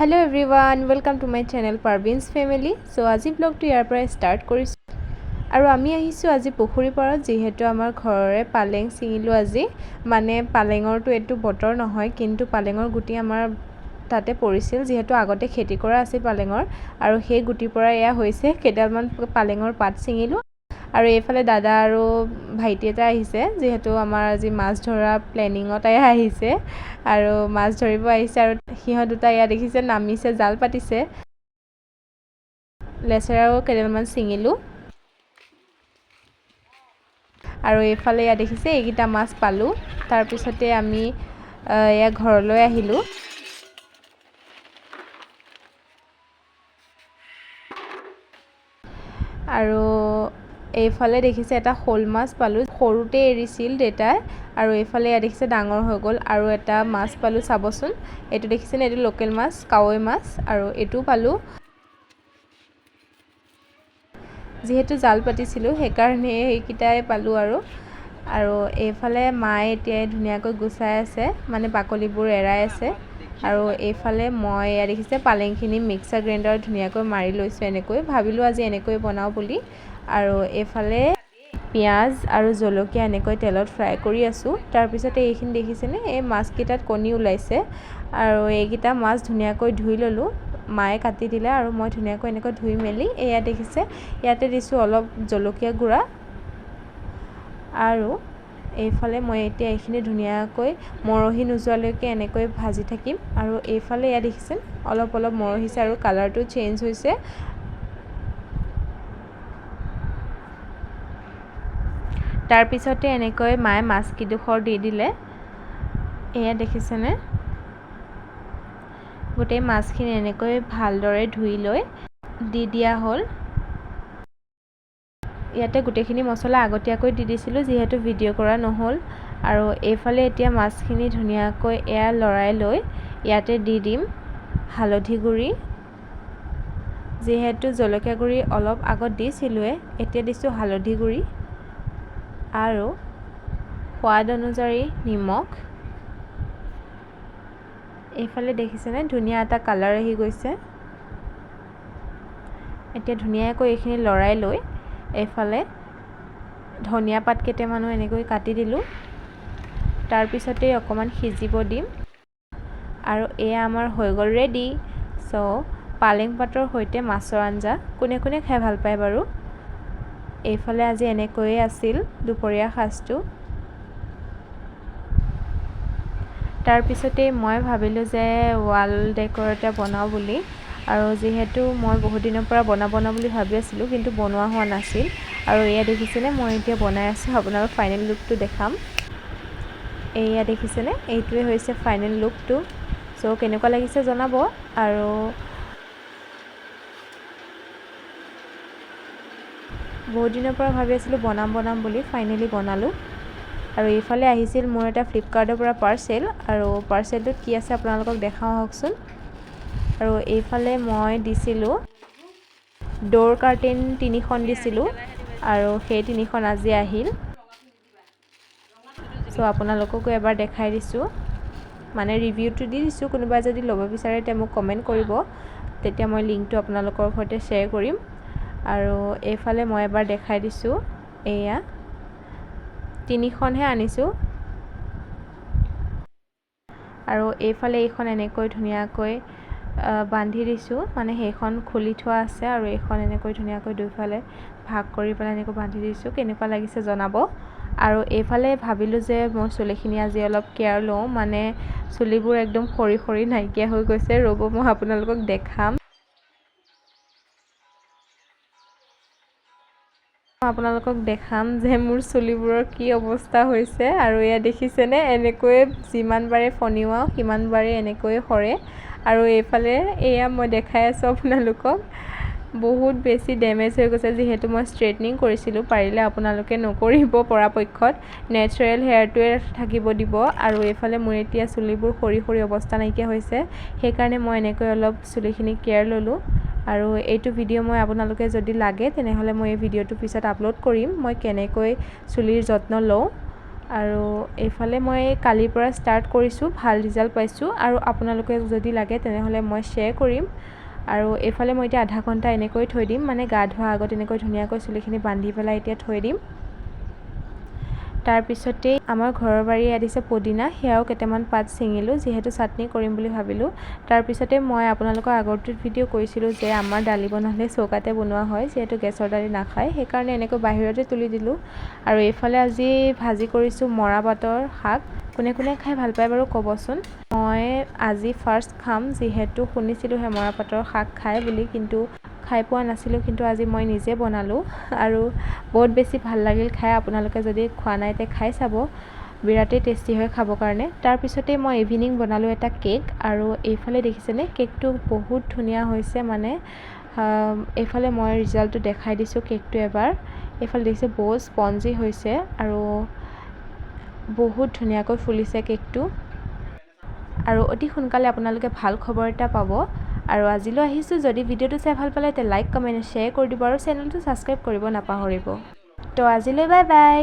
Hello everyone, welcome to my channel Parvin's Family. So আজি ব্লগটো ইয়াৰ পৰাই start কৰিছোঁ আৰু আমি আহিছোঁ আজি পুখুৰী পাৰত। যিহেতু আমাৰ ঘৰৰে পালেং ছিঙিলোঁ আজি। মানে পালেঙৰটো এইটো বতৰ নহয়, কিন্তু পালেঙৰ গুটি আমাৰ তাতে পৰিছিল, যিহেতু আগতে খেতি কৰা আছিল পালেঙৰ, আৰু সেই গুটিৰ পৰা এয়া হৈছে। কেইডালমান পালেঙৰ পাত ছিঙিলোঁ। আৰু এইফালে দাদা আৰু ভাইটি এটা আহিছে, যিহেতু আমাৰ আজি মাছ ধৰা প্লেনিঙত আহিছে আৰু মাছ ধৰিব আহিছে। আৰু সিহঁত দুটা এয়া দেখিছে, নামিছে, জাল পাতিছে। লেচেৰাও কেইডালমান ছিঙিলোঁ। আৰু এইফালে এয়া দেখিছে, এইকেইটা মাছ পালোঁ। তাৰপিছতে আমি এয়া ঘৰলৈ আহিলোঁ। আৰু এইফালে দেখিছে, এটা শ'ল মাছ পালোঁ, সৰুতে এৰিছিল দেউতাই, আৰু এইফালে এয়া দেখিছে, ডাঙৰ হৈ গ'ল। আৰু এটা মাছ পালোঁ, চাবচোন, এইটো দেখিছেনে? এইটো লোকেল মাছ, কাৱৈ মাছ। আৰু এইটোও পালোঁ। যিহেতু জাল পাতিছিলোঁ, সেইকাৰণে সেইকেইটাই পালোঁ। আৰু আৰু এইফালে মায়ে এতিয়া ধুনীয়াকৈ গুচাই আছে, মানে বাকলিবোৰ এৰাই আছে। আৰু এইফালে মই এয়া দেখিছে, পালেংখিনি মিক্সাৰ গ্ৰাইণ্ডাৰত ধুনীয়াকৈ মাৰি লৈছোঁ। এনেকৈ ভাবিলোঁ আজি এনেকৈ বনাওঁ বুলি। আৰু এইফালে পিঁয়াজ আৰু জলকীয়া এনেকৈ তেলত ফ্ৰাই কৰি আছোঁ। তাৰপিছতে এইখিনি দেখিছেনে, এই মাছকেইটাত কণী ওলাইছে। আৰু এইকেইটা মাছ ধুনীয়াকৈ ধুই ল'লোঁ, মায়ে কাটি দিলে, আৰু মই ধুনীয়াকৈ এনেকৈ ধুই মেলি এয়া দেখিছে, ইয়াতে দিছোঁ অলপ জলকীয়া গুড়া। আৰু এইফালে মই এতিয়া এইখিনি ধুনীয়াকৈ মৰহি নোযোৱালৈকে এনেকৈ ভাজি থাকিম। আৰু এইফালে এয়া দেখিছে, অলপ অলপ মৰহিছে আৰু কালাৰটো চেঞ্জ হৈছে। তাৰপিছতে এনেকৈ মায়ে মাছকেইডোখৰ দি দিলে। এয়া দেখিছেনে, গোটেই মাছখিনি এনেকৈ ভালদৰে ধুই লৈ দি দিয়া হ'ল। ইয়াতে গোটেইখিনি মছলা আগতীয়াকৈ দি দিছিলোঁ, যিহেতু ভিডিঅ' কৰা নহ'ল। আৰু এইফালে এতিয়া মাছখিনি ধুনীয়াকৈ এয়া লৰাই লৈ ইয়াতে দি দিম হালধি গুড়ি। যিহেতু জলকীয়া গুড়ি অলপ আগত দিছিলোঁৱে, এতিয়া দিছোঁ হালধি গুড়ি আৰু সোৱাদ অনুযায়ী নিমখ। এইফালে দেখিছেনে, ধুনীয়া এটা কালাৰ আহি গৈছে। এতিয়া ধুনীয়াকৈ এইখিনি লৰাই লৈ এইফালে ধনিয়া পাত কেইটামানো এনেকৈ কাটি দিলোঁ। তাৰপিছতেই অকণমান সিজিব দিম আৰু এয়া আমাৰ হৈ গ'ল ৰেডি। চ' পালেং পাতৰ সৈতে মাছৰ আঞ্জা কোনে কোনে খাই ভাল পায় বাৰু? এইফালে আজি এনেকৈয়ে আছিল দুপৰীয়া সাজটো। তাৰপিছতেই মই ভাবিলোঁ যে ৱাল ডেকৰ এটা বনাওঁ বুলি। আৰু যিহেতু মই বহুত দিনৰ পৰা বনাওঁ বনাওঁ বুলি ভাবি আছিলোঁ, কিন্তু বনোৱা হোৱা নাছিল। আৰু এয়া দেখিছেনে, মই এতিয়া বনাই আছোঁ, আপোনালোক ফাইনেল লুকটো দেখাম। এয়া দেখিছেনে, এইটোৱে হৈছে ফাইনেল লুকটো। চ' কেনেকুৱা লাগিছে জনাব। আৰু বহুত দিনৰ পৰা ভাবি আছিলোঁ বনাম বনাম বুলি, ফাইনেলি বনালোঁ। আৰু এইফালে আহিছিল মোৰ এটা ফ্লিপকাৰ্টৰ পৰা পাৰ্চেল, আৰু পাৰ্চেলটোত কি আছে আপোনালোকক দেখাওঁ আহকচোন। আৰু এইফালে মই দিছিলোঁ ড'ৰ কাৰ্টেইন তিনিখন দিছিলোঁ, আৰু সেই তিনিখন আজি আহিল। চ' আপোনালোককো এবাৰ দেখাই দিছোঁ, মানে ৰিভিউটো দি দিছোঁ। কোনোবাই যদি ল'ব বিচাৰে তেতিয়া মোক কমেণ্ট কৰিব, তেতিয়া মই লিংকটো আপোনালোকৰ সৈতে শ্বেয়াৰ কৰিম। আৰু এইফালে মই এবাৰ দেখাই দিছোঁ, এয়া তিনিখনহে আনিছোঁ। আৰু এইফালে এইখন এনেকৈ ধুনীয়াকৈ বান্ধি দিছোঁ, মানে সেইখন খুলি থোৱা আছে, আৰু এইখন এনেকৈ ধুনীয়াকৈ দুইফালে ভাগ কৰি পেলাই এনেকৈ বান্ধি দিছোঁ। কেনেকুৱা লাগিছে জনাব। আৰু এইফালে ভাবিলোঁ যে মোৰ চুলিখিনি আজি অলপ কেয়াৰ লওঁ, মানে চুলিবোৰ একদম সৰি সৰি নাইকিয়া হৈ গৈছে। ৰ'ব, মই আপোনালোকক দেখাম। আপোনালোকক দেখাম যে মোৰ চুলিবোৰৰ কি অৱস্থা হৈছে। আৰু এয়া দেখিছেনে, এনেকৈয়ে যিমানবাৰে ফণিওৱাওঁ সিমানবাৰেই এনেকৈয়ে সৰে। আৰু এইফালে এয়া মই দেখাই আছোঁ আপোনালোকক, বহুত বেছি ডেমেজ হৈ গৈছে, যিহেতু মই ষ্ট্ৰেইটনিং কৰিছিলোঁ। পাৰিলে আপোনালোকে নকৰিব, পৰাপক্ষত নেচাৰেল হেয়াৰটোৱে থাকিব দিব। আৰু এইফালে মোৰ এতিয়া চুলিবোৰ সৰি সৰি অৱস্থা নাইকিয়া হৈছে, সেইকাৰণে মই এনেকৈ অলপ চুলিখিনি কেয়াৰ ল'লোঁ। আৰু এইটো ভিডিঅ' মই আপোনালোকে যদি লাগে তেনেহ'লে মই এই ভিডিঅ'টো পিছত আপলোড কৰিম, মই কেনেকৈ চুলিৰ যত্ন লওঁ। আৰু এইফালে মই কালিৰ পৰা ষ্টাৰ্ট কৰিছোঁ, ভাল ৰিজাল্ট পাইছোঁ। আৰু আপোনালোকে যদি লাগে, তেনেহ'লে মই শ্বেয়াৰ কৰিম। আৰু এইফালে মই এতিয়া আধা ঘণ্টা এনেকৈ থৈ দিম, মানে গা ধোৱাৰ আগত এনেকৈ ধুনীয়াকৈ চুলিখিনি বান্ধি পেলাই এতিয়া থৈ দিম। তাৰপিছতেই আমাৰ ঘৰৰ বাৰীয়ে দিছে পদিনা, সেয়াও কেইটামান পাত ছিঙিলোঁ, যিহেতু চাটনি কৰিম বুলি ভাবিলোঁ। তাৰপিছতে মই আপোনালোকৰ আগৰটোত ভিডিঅ' কৈছিলোঁ যে আমাৰ দালি বনালে চৌকাতে বনোৱা হয়, যিহেতু গেছৰ দালি নাখায়, সেইকাৰণে এনেকৈ বাহিৰতে তুলি দিলোঁ। আৰু এইফালে আজি ভাজি কৰিছোঁ মৰাপাটৰ শাক। কোনে কোনে খাই ভাল পায় বাৰু ক'বচোন। মই আজি ফাৰ্ষ্ট খাম, যিহেতু শুনিছিলোঁহে মৰাপাটৰ শাক খায় বুলি, কিন্তু খাই পোৱা নাছিলোঁ। কিন্তু আজি মই নিজে বনালোঁ আৰু বহুত বেছি ভাল লাগিল খাই। আপোনালোকে যদি খোৱা নাই, তে খাই চাব, বিৰাটেই টেষ্টি হয় খাবৰ কাৰণে। তাৰপিছতেই মই ইভিনিং বনালোঁ এটা কেক। আৰু এইফালে দেখিছেনে, কেকটো বহুত ধুনীয়া হৈছে। মানে এইফালে মই ৰিজাল্টটো দেখাই দিছোঁ কেকটো এবাৰ। এইফালে দেখিছে, বহুত স্পঞ্জি হৈছে আৰু বহুত ধুনীয়াকৈ ফুলিছে কেকটো। আৰু অতি সোনকালে আপোনালোকে ভাল খবৰ এটা পাব। আৰু আজিলৈ আহিছোঁ। যদি ভিডিঅ'টো চাই ভাল পালে, তে লাইক, কমেণ্ট, শ্বেয়াৰ কৰি দিব আৰু চেনেলটো ছাবস্ক্ৰাইব কৰিব নাপাহৰিব। তো আজিলৈ বাই বাই।